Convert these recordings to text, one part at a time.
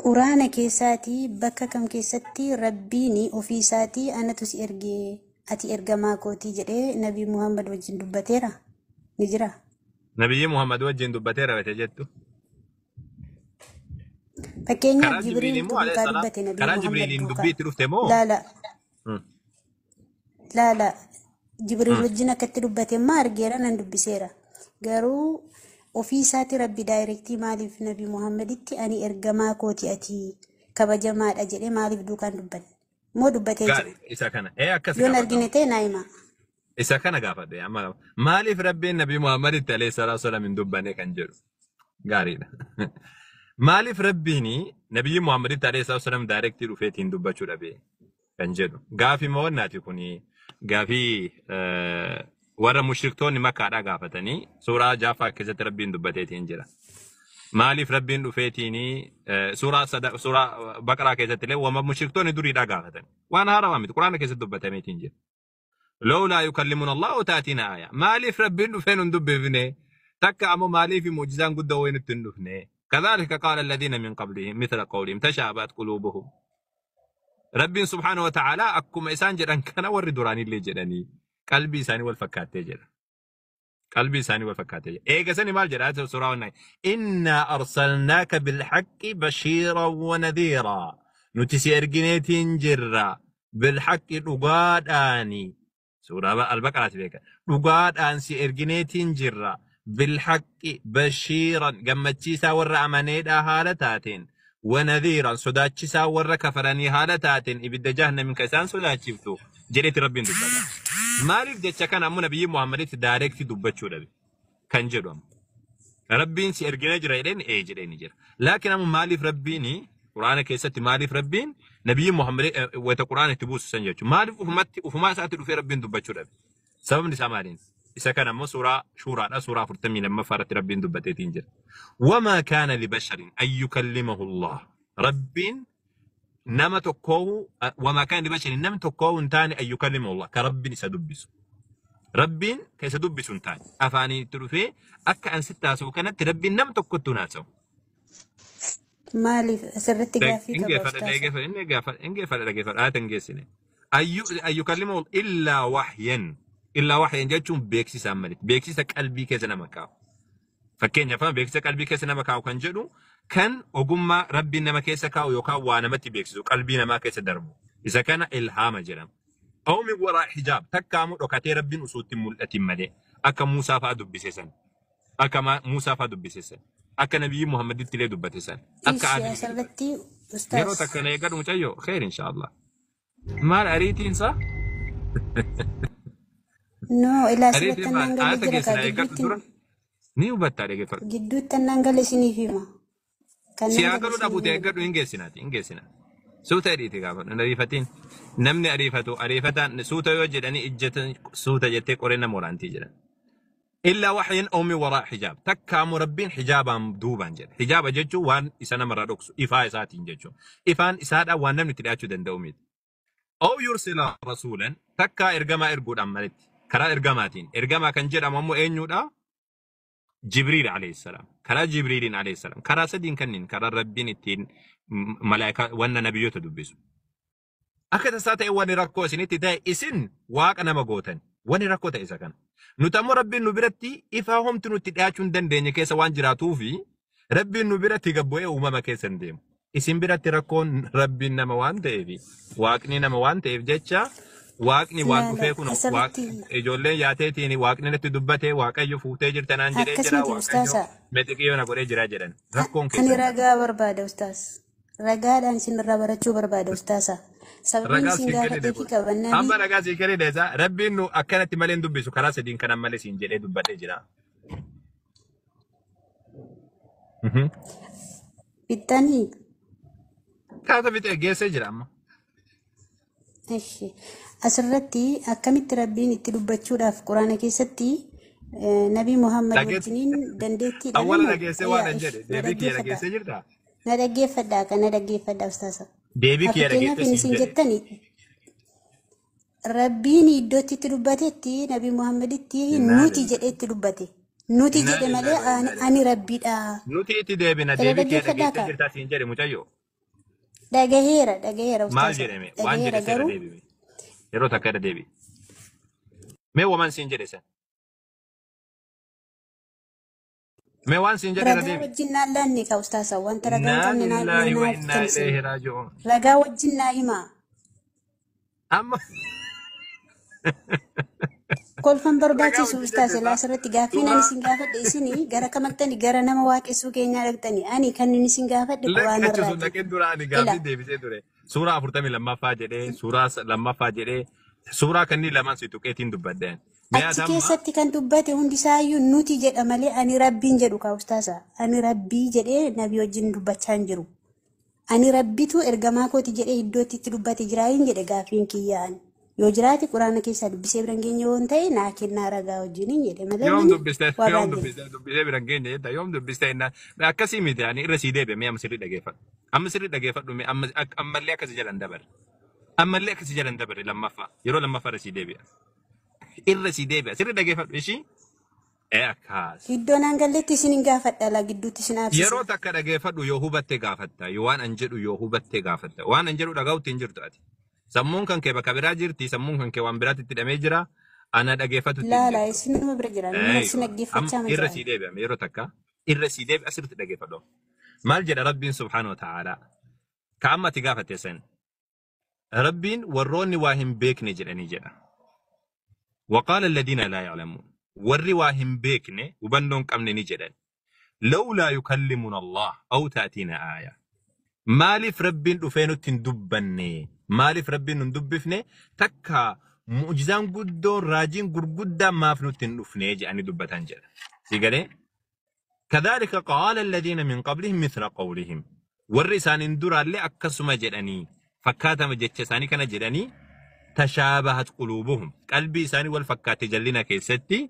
Quraana keessaatii bakka kam keessatti Rabbiin ofii isaatii anatu si ergee ati ergamaa kootii jedhee Nabii Muhammad wajjin dubbateera? Ni jira? Nabiyyi Muhammad wajjin dubbateera wayita jettu. Fakkeenyaaf Karaa Jibriil Jibriil immoo alayhi duukaa salaam dubbate Nabii karaa Muhammad Jibriiliin duukaa. dubbii itti dhufte moo? Laala laala Jibriil wajjin akkatti dubbate immoo argeera nan dubbiseera. Garuu ofii isaati Rabbi daayirektii maaliif Nabii Muhammaditti ani ergamaa kooti ati kabajamaadha jedhee maaliif duukaan dubbanne? Moo dubbatee jira? Gaarii isa kana. Ee akkas Yoon gaafadhu argine amma. ta'e naa hima. Isa kana gaafadhe amma maaliif Rabbiin Nabii Muhammaditti alayhi salaatu wasalaam hin dubbanne kan jedhu gaariidha. Maaliif Rabbiin Nabiyyi Muhammaditti alayhi salaatu wasalaam daayirektii dhufeetiin dubbachuu dhabe kan jedhu. Gaafii mo'annaati kuni gaafii warra mushriktoonni Makkaadhaa gaafatanii suuraa Jaaffaa keessatti Rabbiin dubbateetiin jira. Maaliif Rabbiin dhufeetiin suuraa suuraa Baqaraa keessatti illee wama mushriktoonni duriidhaa gaafatan. Waan haarawaa miti Quraana keessatti dubbatameetiin jira. Lawlaa yukallimuna Allahu taatina aaya. Maaliif Rabbiin dhufee nun dubbifne? Takka ammoo maaliif mu'jizaan guddaa wayii nutti hin dhufne? Kadhalika qaala alladhiina min qablihim mithla qawlihim tashaabahat quluubuhum. Rabbiin subhaanahu wa ta'aalaa akkuma isaan jedhan kana warri duraanillee jedhanii qalbii isaanii wal fakkaattee jedha. Qalbii isaanii wal fakkaattee jedha. Eega sani maal jedha suuraa wannan? Innaa arsalnaaka bilhaqqi bashiiran wa nadhiiraa. Nuti si ergineetiin jirra. Bilhaqqi dhugaadhaani. Suuraa Al-Baqaraati beeka. Dhugaadhaan si ergineetiin jirra. Bilhaqqi bashiiran gammachiisaa warra amaneedhaa haala taateen. Wanadhiiran sodaachisaa warra kafaranii haala taateen ibidda jahannamin ka isaan sodaachiftu jedheeti Rabbiin dubbata. Maaliif jecha kana ammoo Nabiyyi Muhammaditti daayirektii dubbachuu dhabe kan jedhu amma. Rabbiin si erginee jira jedheen ee jedheen jira. Laakiin ammoo maaliif Rabbiin Quraana keessatti maaliif Rabbiin Nabiyyi Muhammad wayita Quraana itti buusu san jechuudha. Maaliif ufumatti ufumaa isaatti dhufee Rabbiin dubbachuu dhabe? Sababni isaa maaliin? Isa kana ammoo suuraa Shuuraadha suuraa 42ffaa irratti Rabbiin dubbateetiin jira. Wamaa kaana libasharin an yukallimahu Allah. Rabbiin nama tokkoo wamaa kaana libasharin namni tokkoo hin taane an yukallimahu Allah ka Rabbiin isa dubbisu. Rabbiin ka isa dubbisu hin taane afaaniin itti dhufee akka an sitti haasa'u kanatti Rabbiin nama tokkotti hin haasa'u. Maaliif asirratti gaaffii qaba Ingeeffadha ustaasa? dhageeffadha inni ingeeffadha dhageeffadha ayata hin geessine. Ayyukallimahu illaa waxyan illaa waxyan jechuun beeksisaan malitti beeksisa qalbii keessa nama kaa'u. Fakkeenyaaf beeksisa qalbii keessa nama kaa'u kan jedhu kan ogummaa Rabbiin nama keessa kaa'u yookaan waa namatti beeksisu qalbii namaa keessa darbu. Isa kana ilhaama jedhama. Aw min waraa hijaab takkaamu dhokatee Rabbiin osoo itti hin mul'atin malee akka Muusaa fa'aa dubbise san. Akka Muusaa fa'aa dubbise san. Akka Nabiyyi Muhammaditti illee dubbate san. Akka Ishi Aadamitti dubbate. asirratti Yeroo ustaas takka na eeggadhu mucayyoo kheer inshaallah. Maal ariitiin isaa? No ilaa asirratti Ariitiin maal? annaan galee Ayata jira geessina kaa eeggadhu gidduutti dura. Ni hubattaa dhaggeeffadhu. gidduutti annaan gale isiniif hima. Kan Si nan haa gale galuu isiniif dhabuute hima. eeggadhu hin geessinaati hin geessina. Suuta ariiti gaafadhu hin ariifatiin. Namni ariifatu ariifataan suuta yoo jedhanii ijjatan suuta jettee qoree nama waraantii jedhan. Illaa waxyin aw min waraa hijaab. Takkaamu Rabbiin hijaabaan duubaan jedha. Hijaaba jechuun waan isa namarraa dhoksu ifaa isaatiin jechuudha. Ifaan isaadhaan waan namni itti dhiyaachuu danda'u miti. Aw yursila rasuulan takkaa ergamaa erguudhaan malitti. Karaa ergamaatiin. Ergamaa kan jedhamu ammoo eenyudha? Jibriil alayhi salaam. Karaa Jibriiliin alayhi salaam. Karaa sadiin kanniin karaa Rabbiin ittiin malaayikaa wanna nabiyyoota dubbisu. Akka tasaa ta'e wanni rakkoo isinitti ta'e isin waaqa nama gootan. Wanni rakkoo ta'e isa kana. Nuti ammoo Rabbiin nu biratti ifaa homti nutti dhiyaachuu hin dandeenye keessa waan jiraatuufi Rabbiin nu biratti gad bu'ee uumama keessa hin deemu. Isin biratti rakkoon Rabbiin nama waan ta'eef waaqni nama waan ta'eef jecha waaqni waan Laala dhufee kun asirratti ijoolleen yaateetiin waaqni natti dubbate waaqayyo fuutee jirta naan jedhee akkas jira miti waaqayyo ustaasa. mexiqiyyoo na godhee jira jedhan. Rakkoon Ani keessan kana. ragaa barbaada ustaas. Ragaadhaan isinirraa barachuu barbaada ustaasa. Sababiin Ragaa isin siin kennine gaafadheefi kun. qaba Amma nabi ragaa siin kennine isaa Rabbiin nu akkanatti malee hin dubbisu karaa sadiin kanan malee siin jedhee dubbadhee jira. Bittanii Kaata fixee geessee jira amma. Eshi. Asirratti akkamitti Rabbiin itti dubbachuudhaaf Quraana keessatti Nabii Muhammad Dhageesse wajjiniin dandeettii dhabe awwala moo? dhageessee waan Yaa an ish jedhe na deebii kiyya dhaggeeffadhaa. dhageessee jirtaa? Na dhaggeeffadhaa kan na dhaggeeffadhaa ustaasa. Deebii kiyya Fakkeenyaaf dhageessee inni siin isin jedhe. jettani Rabbiin iddootti itti dubbatetti Nabii Muhammaditti Innaa nuti lillahi. jedhee itti dubbate. Nuti Innaa jedhe malee lillahi wa ani innaa ani ilaihi. Rabbiidha. Nuti itti deebina Kana deebii kiyya dhaggeeffadhaa dhageessee kaa. jirtaa siin jedhe mucayyoo. Dhagaheera dhagaheera Maal ustaasa. jedhame? Waan Dhagaheera jedhe seera garuu deebime. Yeroo takka irra deebi. Mee waan siin jedhe sen. Mee waan siin jedhe irra ragaa deebi. wajjin naan laanne ka ustaasa wanta ragaa hin Innaa qabne lillaahi wa naaf innaa fixan isin. ilayhi raaji'uun. Ragaa wajjin naa himaa. Amma Kolfan ragaa barbaachisu wajjin ustaase jette laa asirratti gaaffiin ani suuraa isin gaafadhe isinii gara kamattani gara nama waaqessuu keenyaa dhaqxani ani kan inni isin gaafadhe Lakki quraana achi sun irraati. dhaqeen dura ani Ila gaaffii deebisee ture. Suuraa 42ffaa jedhee, suuraa lammaffaa jedhee, suuraa kanneen lamaan si tuqeetiin dubbadheen. Mee achi ati amma keessatti kan dubbate hundisaayyuu nuti jedha malee ani rabbiin jedhu kaa ustaasa. Ani rabbii jedhee nabii wajjin dubbachaa hin jiru. Ani rabbitu ergamaa kooti jedhee iddootti itti dubbate jiraayin jedhe gaaffiin kiyyaan. Yoo jiraate quraana keessaa dubbisee bira hin geenye yoo hin ta'e naa kennaa ragaa wajjiniin jedhe malee yoom mani dubbiste waa yoom biraan jedhe. dubbiste dubbisee bira hin geenye jetta yoom dubbiste innaan akkasii miti ani irra sii deebi'e mee amma sirrii dhageeffadhu. Amma sirrii dhageeffadhu mee amma ammallee akkasii jalan dabarre. Ammallee akkasii jalan dabarre lammaffaa yeroo lammaffaa irra sii deebi'a. Irra sii deebi'a sirrii dhageeffadhu ishii ee akkas. Iddoo naan galletti isin hin gaafadha laa gidduutti isin haabsisa. Yeroo takka dhageeffadhu yoo hubatte gaafatta. Yoo waan an jedhu yoo hubatte gaafatta. Waan an jedhu dhagahutti hin jirtu ati. Sammuun kan kee bakka biraa jirti. Sammuun kan kee waan biraatti itti hidhamee jira. Ana dhageeffatutti hin Laala jirtu. isinuma bira jira nama isin Eeywa. Amma dhaggeeffachaa ma irra jiran. sii deebi'ame yeroo takka. Irra sii deebi'a asirratti dhageeffadhu. Maal jedha Rabbiin subhaanahu wa ta'aalaa? Ka amma ati gaafatte san. Rabbiin warroonni waa hin beekne jedhanii jedha. وقال الذين لا يعلمون warri waa hin beekne hubannoo hin qabne ni jedhan. لولا يكلمنا الله أو تأتينا آية. Maaliif Rabbiin dhufee nutti hin dubbanne? Maaliif Rabbiin nu hin dubbifne? Takka mu'jizaan guddoon raajiin gurguddaan maaf nutti hin dhufne jedhanii dubbatan jedha. Si galee? كذلك قال الذين من قبلهم مثل قولهم. Warri isaaniin duraallee akkasuma jedhanii fakkaatama jecha isaanii kana jedhanii تشابهت قلوبهم. Qalbii isaanii wal fakkaate jallina keessatti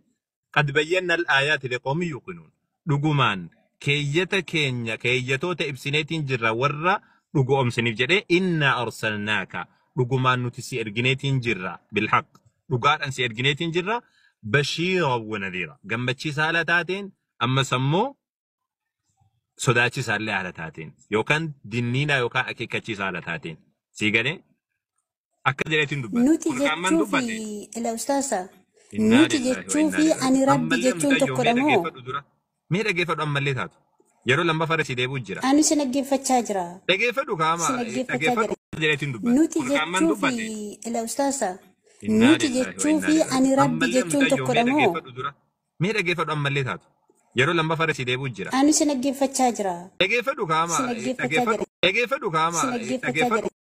قد بينا الآيات لقوم يوقنون. Dhugumaan keeyyata keenya keeyyatoota ibsineetiin jirra warra dhugoomsiniif jedhee إنا أرسلناك dhugumaan nuti si ergineetiin jirra بالحق dhugaadhaan si ergineetiin jirra بشيرا ونذيرا gammachiisaa haala taateen ammas ammoo sodaachisaa illee haala taateen yookaan dinniinaa yookaan akeekkachiisaa haala taateen sii galee akka jedheetiin dubbate. Nuti Kun kan amman jechuu fi dubbate. ila ustaasa Innaa nuti lillaahi wa jechuu innaa fi ilaihi ani raaji'uun. rabbi Ammallee jechuun mucayyoo mee tokkodha moo? dhageeffadhu dura. Mee dhageeffadhu ammallee taatu. Yeroo lammaffaa irra si deebi'u jira. Ani isin dhaggeeffachaa jira. Dhageeffadhu kaama Isin dhaggeeffachaa dhageeffadhu jira. jedheetiin dubbate. Nuti Kun kan amman jechuu fi dubbate. ila ustaasa Innaa nuti lillaahi wa jechuu innaa fi ilaihi ani raaji'uun. rabbi Ammallee jechuun mucayyoo mee tokkodha moo? dhageeffadhu dura. Mee dhageeffadhu ammallee taatu. Yeroo lammaffaa irra si deebi'u jira. Ani isin dhaggeeffachaa jira. Dhageeffadhu kaama Isin dhaggeeffachaa dhageeffadhu jira. dhageeffadhu kaama Isin dhaggeeffachaa dhageeffadhu jira.